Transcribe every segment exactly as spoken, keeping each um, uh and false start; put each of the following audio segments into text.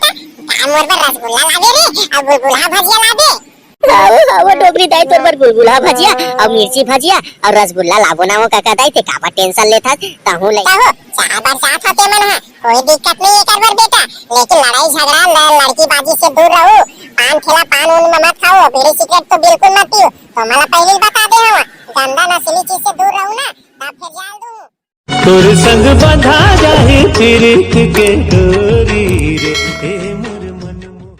का मोर बर रसगुल्ला लाबे रे, अउ गुलगुला भजिया लाबे? हाव, हाव, डोकरी दाई, तोर बर गुलगुला भजिया अउ मिर्ची भजिया अउ रसगुल्ला लाबो ना वो कका दाई, ते काबर टेंशन लेथस? तहूँ ले। कहो, चाय बरसात होते मन हा, कोई दिक्कत नहीं एकर बर बेटा, लेकिन लड़ाई झगड़ा, ल-, लड़की बाजी से दूर रहू, पान खेला, पान उन में मत खाओ, बीड़ी सिगरेट तो बिल्कुल मत पियो, तो मला पहले ही बता दे हवा, गंदा नशीली चीज से दूर रहू ना, तब फिर जान दूँ। तोर संग बंधा जाही प्रीत के डोरी रे, ए मोर मन मोहन।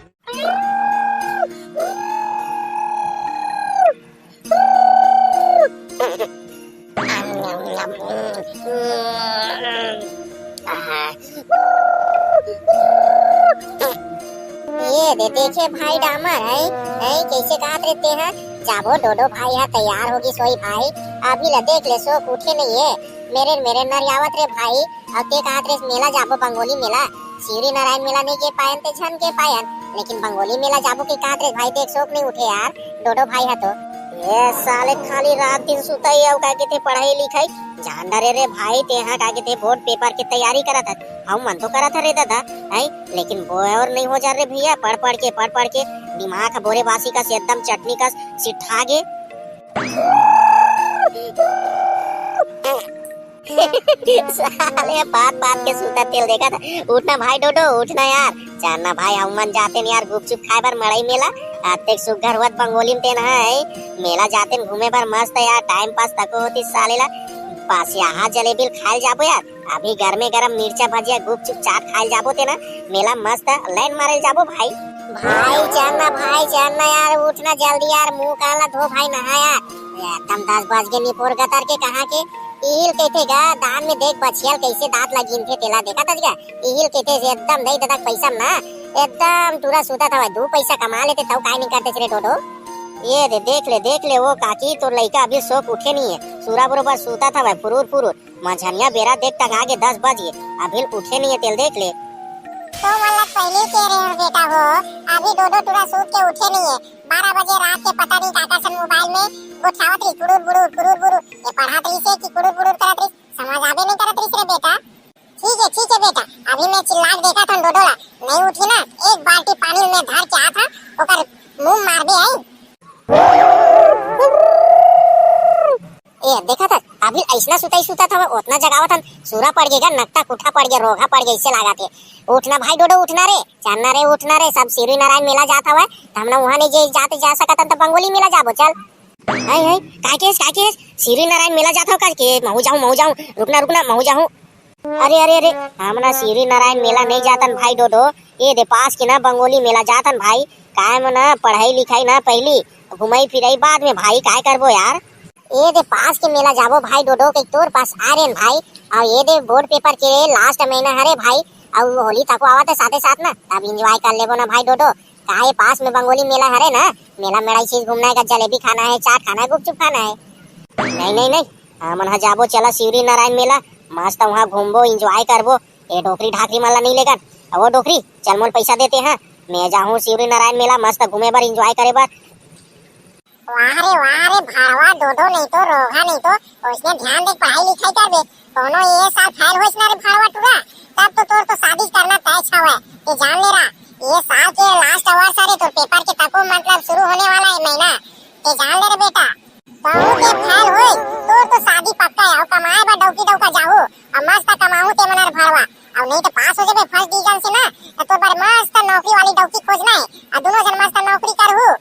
ये दे, देखे भाई डामर, है, है, कैसे कहत रे ते हा? जाबो डोडो भाई हा तैयार होगी सोई भाई, अभी ला देख ले, सोक उठे नहीं है, मेरे, मेरे नरियावत रे भाई, अउ ते कहत रे मेला जाबो बंगोली मेला, शिवरी नारायण मेला नहीं के पायन ते झन के पायन, लेकिन बंगोली मेला जाबो के कहत रे भाई, देख सोक नहीं उठे यार, डोडो भाई हा तो। ये साले खाली रात दिन सुतई अउ का कहिथे पढ़ाई लिखाई, जान डरे रे भाई, ते हा का कहिथे बोर्ड पेपर के तैयारी करत हस, हम मन तो करत हन रे दादा, हैं? लेकिन बोर नहीं हो जा रे भैया, पढ़ पढ़ के, पढ़ पढ़ के दिमाग बोरे बासी कस एकदम चटनी कस सिठा गे। साले बात बात के सूता तेल देखत हे। उठना भाई डोडो, उठना यार। चलना भाई, हम मन जातेन यार गुपचुप खाए बर मड़ई मेला। अतेक सुग्घर होवत बंगोली में तेन है। मेला जातेन घूमे बर मस्त यार, टाइम पास तको होतिस साले ला। पास यहाँ जलेबी ल खाए ल जाबो यार। अभी गरमे गरम मिर्चा भजिया गुपचुप चाट खाए ल जाबो तेन। मेला मस्त लाइन मारे ल जाबो भाई। भाई चलना, भाई चलना यार, उठना जल्दी यार, मुंह कान ला धो भाई, नहा यार। एकदम दस बज गे, निपोर गतर के कहाँ के। इही ल कहिथे गा, दान में देख बछिया ल कइसे दांत ला गिनथे तेला, देखत हस गा? इही ल कहिथे एकदम दई ददक पइसा म ना, एकदम टूरा सूतत हवय, दू पइसा कमा लेते तब काय नइ करते रे डोडो। ये दे, देख ले, देख ले, वो काकी, तोर लइका अभी सोक उठे नइ हे, सूरा बरोबर सूतत हवय फुरूर फुरूर, मझनिया बेरा देख टंगा गे दस बज गे, अभी ल उठे नइ हे तेल देख ले। तो मन ल पहिली कहे रहे हंव बेटा हो, अभी डोडो टूरा सूत के उठे नइ हे, बारह बजे रात के पता नहीं काकर सन मोबाइल में गोठियावत रहिस, कुड़ुर बुड़ुर, कुड़ुर बुड़ुर। ये पढ़त रहिस हे कि कुड़ुर बुड़ुर करत रहिस, समझ आबे नहीं करत रहिस रे बेटा। ठीक है, ठीक है बेटा, अभी मैं चिल्ला के देखत हंव डोडो ला, नहीं उठी ना, एक बाल्टी पानी में धर के आत हंव, ओकर मुंह मारबे आई। ए, देखत हस, अभी अइसना सुतई सुतत हवय, ओतना जगावत हन, सूरा पड़ गे गा, नकटा कुठा पड़ गे, रोगहा पड़ गे, अइसे लागत हे। उठना भाई डोडो, उठना रे, चलना रे, उठना रे, सब सिरी नारायण मेला जात हवय, त हमन उहाँ नइ जे जाते जा सकत हन, त बंगोली मेला जाबो, चल। हाय, हाय, काय केस, काय केस? सिरी नारायण मेला जात हव का के? महू जाहूं, महू जाहूं, रुकना, रुकना, महू जाहूं। अरे, अरे, अरे, हमन सिरी नारायण मेला नइ जातन भाई डोडो, ए दे पास के ना बंगोली मेला जातन भाई, काय म ना पढ़ाई लिखाई ना पहिली, घुमई फिरई बाद में भाई, काय करबो यार? ए दे पास के मेला जाबो भाई डोडो के तोर पास आ रेन भाई। अउ ए दे बोर्ड पेपर के लास्ट महीना हरे भाई, अउ होली तको आवत हे साथे साथ ना, तब एंजॉय कर लेबो ना भाई डोडो। काहे पास में बंगोली मेला हरे ना, मेला में अढ़ाई चीज घूमना हे का, जलेबी खाना हे, चाट खाना हे, गुपचुप खाना हे। नहीं, नहीं, नहीं, हमन ह जाबो, चला शिवरी नारायण मेला, मस्त वहाँ घूमबो, एंजॉय करबो। ए डोकरी ढाकरी मन ला नहीं लेगन। अब वो डोकरी, चल मोल पैसा देते हैं, मैं जाहूँ शिवरी नारायण मेला मस्त घूमे बर, एंजॉय करे बर। वाह रे वाह रे, भड़वा डोडो नहीं तो, रोगहा नहीं तो, ओइसने ध्यान दे पढ़ाई लिखाई करबे, कोनो ये साल फेल होइस ना रे भड़वा टूरा, तब तो तोर तो शादी करना तय छावे। ते जान ले रहा, ये साल के लास्ट आवर्स हरे, तोर पेपर के तको मतलब शुरू होने वाला है महीना, ते जान ले रे बेटा। कहूँ के फेल होए, तोर तो शादी पक्का है, अउ कमाए बर डौकी डौका जाहू, अउ मस्त कमाहू ते मन रे भड़वा, अउ नहीं तो पास हो जाबे फर्स्ट डिवीजन से ना, तो तोर बर मस्त नौकरी वाली डौकी खोजना है, अउ दोनों जन मस्त नौकरी करहू।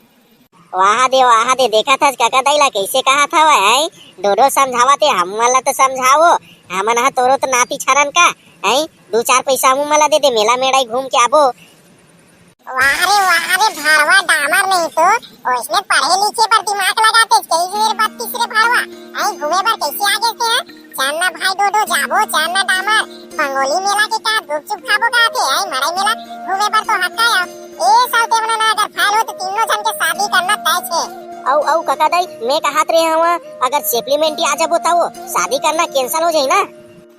वाह दे, वाह दे, देखत हस कका दाई ला कइसे कहत हवय, हैं? डोडो समझावत हे, हमन ला तो समझाओ, हमन ह तोरो तो नाती छरन का, हैं? दू चार पैसा हमू मन ला दे दे, मेला मेड़ाई घूम के आबो। वाह रे, वाह रे, भड़वा डामर नहीं तो, ओइसने पढ़े लिखे पर दिमाग लगाते, कई रे बत्तीस रे भड़वा, हैं? घूमे बर कइसे आगे से, हैं? चल ना भाई डोडो जाबो, चल ना डामर, बंगोली मेला के का गुपचुप खाबो का थे, आई मड़ई मेला घूमे बर तो हक्का है। ए साल ते मना ना अगर फेल हो तो तीनों जन के शादी करना तय छे। अउ, अउ कका दाई, मैं कहत रहे हवा, अगर सप्लीमेंटी आ जाबो त वो शादी करना कैंसिल हो जाई ना।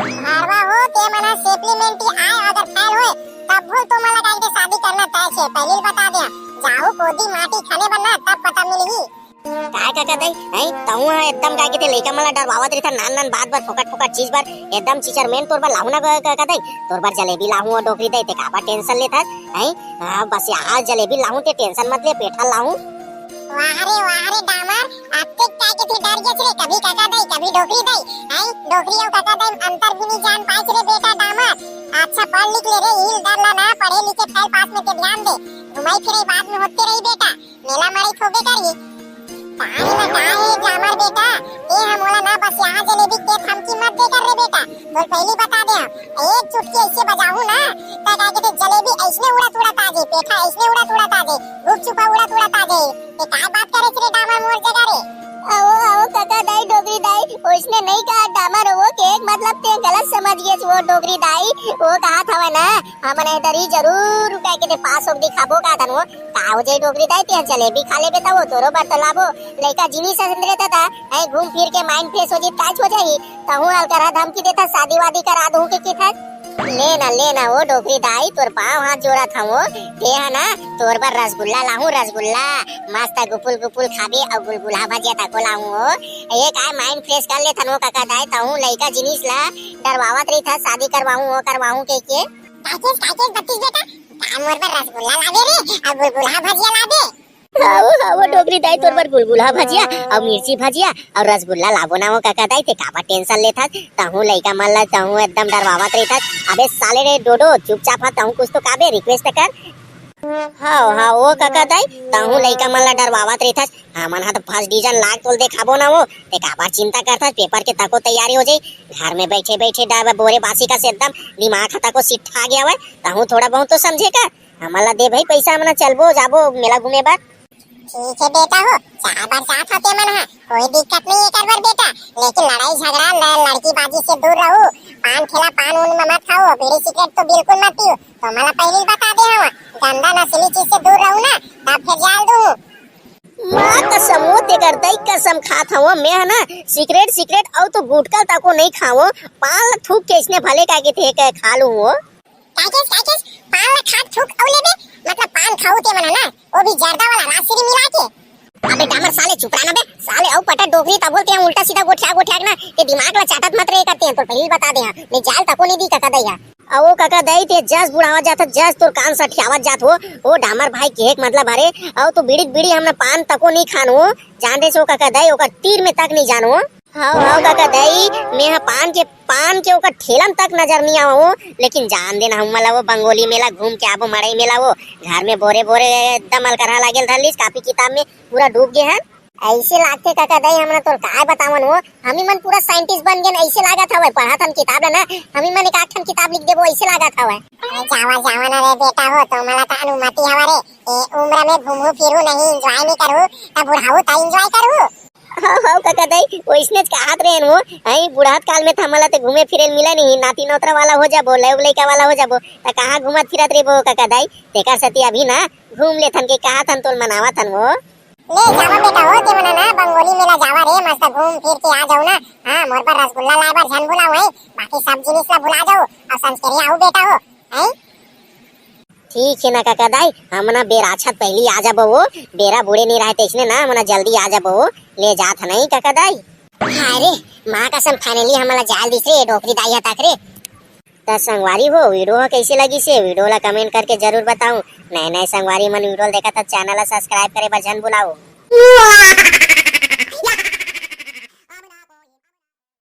भड़वा हो ते मना सप्लीमेंटी आए अगर फेल होए तब भूल तो मला गाई के शादी करना तय छे, पहले ही बता दे। जाहू कोदी माटी खने बनना तब पता मिलही। काय कका दाई, हैं? तहूं ह एकदम काय कहिथे लइका मन ला डरवावत रहिथस, नान नान बात बर, फोकट फोकट चीज बर, एकदम चिचरमेन तोर बर लाहूं ना ग-, कका दाई, तोर बर जलेबी लाहूं ओ डोकरी दाई, ते काबर टेंशन लेथस, हैं? हाँ, बस आज जलेबी लाहूं, ते टेंशन मत ले, पेठा लाहूं। वाह रे, वाह रे डामर, अतेक काय कहिथे डर गेस रे, कभी कका दाई, कभी डोकरी दाई, हैं? डोकरी अउ कका दाई अंतर भी नहीं जान पाइस रे बेटा डामर। अच्छा पढ़ लिख ले रे, इही डर ला ना, पढ़े लिखे फेल पास में ते ध्यान दे, घुमाई फिराई बाद में होते रही बेटा। मेला मरई थोबे करही। तारी बताए हे ग्लैमर बेटा, ए हम ओला ना बस यहाँ जलेबी के धमकी मत दे कर रे बेटा। तोल पहली बता दे हम, एक चुटकी ऐसे बजाहूँ ना, त का कहते जलेबी ऐसने उड़त उड़त आ जाए, पेठा ऐसने उड़त उड़त आ जाए, गुपचुपा उड़त उड़त आ जाए। ये काय बात करे रे डामर मोर जगह रे? आओ, आओ, कका दाई, डोकरी दाई, ओइसने नहीं कहा डामर, वो के एक मतलब ते गलत समझ गेस वो डोकरी दाई, वो कहा था ना, हमन एहदरी जरूर का कहते पास होके दिखाबो का धन वो, का हो जाई डोकरी दाई, तेहा जलेबी खा लेबे त वो तोरो बर तो लाबो। लइका जिनिस हस रे ददा, ऐ घूम फिर के माइंड फ्रेश हो जी, ताज हो जाही। तहूं अलकरहा धमकी देथस, शादी वादी करा दूं के किथस। ले ना, ले ना, ओ डोकरी दाई, तोर पांव हाथ जोड़त हंव। तेहा ना, तोर बर रसगुल्ला लाहूं, रसगुल्ला। मस्त गुपुल गुपुल खाबे अउ गुलगुला भजिया तको लाहूं ओ। ए काय माइंड फ्रेश कर लेथन ओ कका दाई, तहूं लइका जिनिस ला डरवावत रहिथस, शादी करवाहूं, ओ करवाहूं कहिके। काकेस, काकेस बत्तीस बेटा, का मोर बर रसगुल्ला लाबे रे, अउ गुलगुला भजिया लाबे? हाओ, हाओ, डोकरी दाई तोर बर गुलगुला भजिया, अउ मिर्ची भजिया, अउ रसगुल्ला लाबो ना ओ कका दाई, ते काबर टेंशन लेथस? तहूं लइका मन ला, तहूं एकदम डरवावत रहिथस। अबे साले रे डोडो, चुपचाप ह, तहूं कुछ तो काबे रिक्वेस्ट कर। हाओ, हाओ, ओ कका दाई, तहूं लइका मन ला डरवावत रहिथस। हमन ह तो फर्स्ट डिवीजन लाग तोल देखाबो ना ओ, ते काबर चिंता करथस? पेपर के तको तैयारी हो जाई। घर में बइठे बइठे डर बोरे बासी कस एकदम दिमाग ह तको सिट्ठा गया हवय। तहूं थोड़ा बहुत तो समझे कर। हमन ला दे भाई पइसा, हमन चलबो जाबो मेला घूमे बर। ठीक हे बेटा हो, जा बर जात हते मन हा, कोई दिक्कत नहीं एकर बर बेटा, लेकिन लड़ाई झगड़ा ल-, लड़की बाजी से दूर रहू, पान ठेला पान उन में मत खाओ, बीड़ी सिगरेट तो बिल्कुल मत पियो, तो मला पहले ही बता दे हवा, गंदा नशीली चीज से दूर रहू ना, तब फिर जाल दू। माँ कसम हो, तेकर दई कसम खात हवं मैं ह ना, सिगरेट सिगरेट अउ तो गुटखा तको नहीं खाओ, पान ल थूक के इसने भले का के थे के खा लू हो। काकेस, काकेस, पान ला खात थूक अउ लेबे, मतलब पान खाऊ ते मन ह ना, वो भी जर्दा वाला राजश्री मिला के। अबे डामर साले चुप रहा ना बे, साले अउ पटा डोकरी तब बोलते हैं उल्टा सीधा गोठिया गोठिया के ना, ते दिमाग ला चाटत मत रहे करते हैं, तो पहले ही बता दे हाँ, मैं जाल तको नहीं दी कका दई हा। अउ ओ कका दई ते जस बुढ़ावा जात हस, जस तोर कान सठियावत जात हो, ओ डामर भाई के एक मतलब हरे, अउ तो बीड़ी बीड़ी हमने पान तको नहीं खान हो, जान रहे सो कका दई, ओकर तीर में तक नहीं जान हो। हाव, हाव कका दई, मैं ह पान के, पान के ओकर ठेला म तक नजर नइ आवव, लेकिन जान देना, हमन ला वो बंगोली मेला घूम के आबो, मड़ई मेला वो, घर में बोरे बोरे एकदम अलकरहा लागेल धर लिस, कापी किताब में पूरा डूब गे हन। ऐसे लागथे कका दई, हमन तोर काय बतावन वो, हमी मन पूरा साइंटिस्ट बन गेन, ऐसे लागत हवय, पढ़त हन किताब ला ना, हमी मन एक आध ठन किताब लिख देबो, ऐसे लागत हवय। अरे जावा, जावा ना रे बेटा हो, तो मला का अनुमति हवा रे, ए उम्र में घूमू फिरू नहीं, एंजॉय नहीं करू, तब बुढ़ाऊ त एंजॉय करू। हाव, हाव, कका दई, ओइसनेच कहत रहेन वो। अई बुढ़त काल में त हमन ला ते घूमे फिरे ल मिला नहीं, नाती नोतरा वाला हो जाबो, लव लइका वाला हो जाबो, त कहाँ घूमत फिरत रहिबो, कका दई? तेकर सेती अभी ना घूम लेथन के कहत हन, तोल मनावत हन वो। ले जावा बेटा हो, ते मना ना, बंगोली मेला जावा रे, मस्त घूम फिर के आ जाऊ ना। हाँ, मोर बर रसगुल्ला लाए बर झन भुलाओ, हैं? बाकी सब जिनिस ला भुला जाओ, अउ संस्कारी आऊ बेटा हो, हैं? ठीक हे ना कका दाई, हमन बेरा अच्छा पहली आ जाबो वो, बेरा बूढ़े नहीं रहे तइसने ना, हमन जल्दी आ जाबो वो, ले जात ह नहीं कका दाई। हाय रे, माँ कसम finally हमन ला जाल दिस रे, डोकरी दाई ह तक रे। त संगवारी हो, video ह कइसे लगिस हे, video ला comment करके जरूर बताऊ। नए नए संगवारी मन video ला देखत ह, channel ला subscribe करे बर झन भुलाओ।